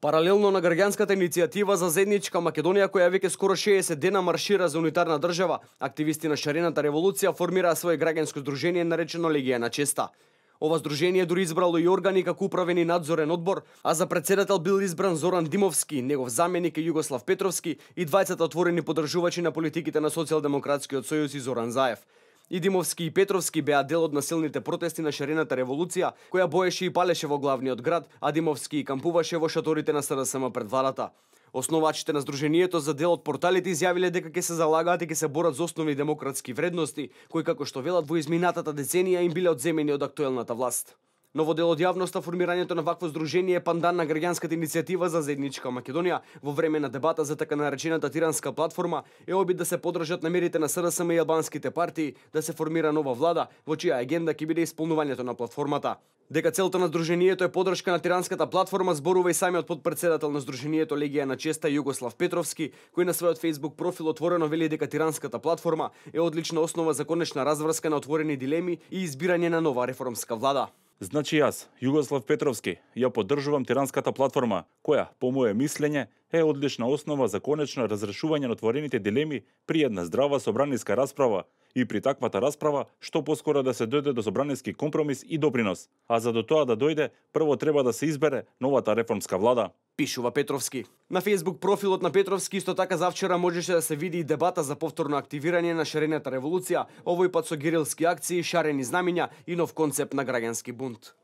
Паралелно на граѓанската иницијатива за заедничка Македонија, која веќе скоро 60 дена маршира за унитарна држава, активисти на шарената револуција формираа свое граѓанско здружение наречено Легија на честа. Ова здружение дури избрало и органи како управен и надзорен одбор, а за председател бил избран Зоран Димовски, негов заменик е Југослав Петровски и двајцата отворени поддржувачи на политиките на Социјалдемократскиот сојуз и Зоран Заев. И Димовски и Петровски беа дел од насилните протести на шарената револуција, која боеше и палеше во главниот град, а Димовски и кампуваше во шаторите на СДСМ пред владата. Основачите на здруженијето за дел од порталите изјавиле дека ќе се залагаат и ќе се борат за основни демократски вредности, кои како што велат во изминатата деценија им биле одземени од актуелната власт. Но во дел од јавноста формирањето на вакво здружение е пандан на граѓанската иницијатива за заедничка Македонија во време на дебата за така наречената тиранска платформа е обид да се подржат намерите на СДСМ и албанските партии да се формира нова влада, во чија агенда ќе биде исполнувањето на платформата. Дека целта на здруженијето е подршка на тиранската платформа зборува и самиот потпредседател на здруженијето Легија на честа Југослав Петровски, кој на својот Facebook профил отворено вели дека тиранската платформа е одлична основа за конечна разврска на отворени дилеми и избирање на нова реформска влада. Значи јас, Југослав Петровски, ја поддржувам тиранската платформа, која, по моје мислење, е одлична основа за конечно разрешување на отворените дилеми при една здрава собраниска расправа и при таквата расправа што поскоро да се дојде до собраниски компромис и допринос. А за до тоа да дојде, прво треба да се избере новата реформска влада. Пишува Петровски. На Facebook профилот на Петровски исто така завчера можеше да се види и дебата за повторно активирање на шарената револуција, овој пат со герилски акции, шарени знамиња и нов концепт на граѓански бунт.